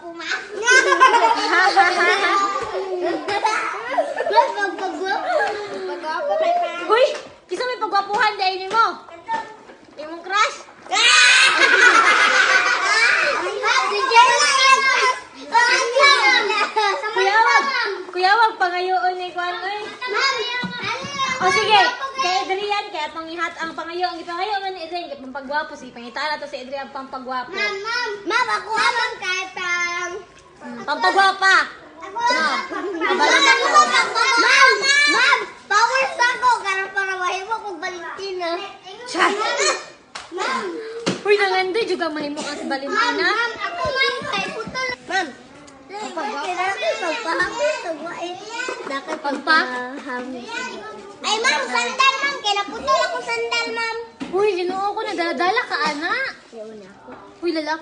Pagpagwapo, ma'am. Ma'am, pagpagwapo. Pagwapo kay ma'am. Uy, kinsa may pagwapuhan dahil nimo? Imong crush? Ma'am, si Jella. Kuyawag. Kuyawag pangayoon ni Kwan oy. O sige, kay Adrian, kay atong ihat ang pangayo, ang ipangayo man ni Adrian kay pampagwapo, sige, pangitaan nato si Adrian pampagwapo. Ma'am, ma'am. Ma'am, ako ma'am kay pang. Pampagwapa. Ako. Ma'am, ma'am, power sa ako karon para mahimo kog Valentina. Char. Ma'am, Uy, nangandoy juga mahimo kang si ma'am, Valentina. Ma'am, ako ma'am kay putol. Ma'am. Pagpa? Ay, ma'am, sandal, ma'am. Kaya naputol ako sandal, ma'am. Uy, Ginoo ko, nadaladala ka, ana. Yaw na ako. Uy, lalaki.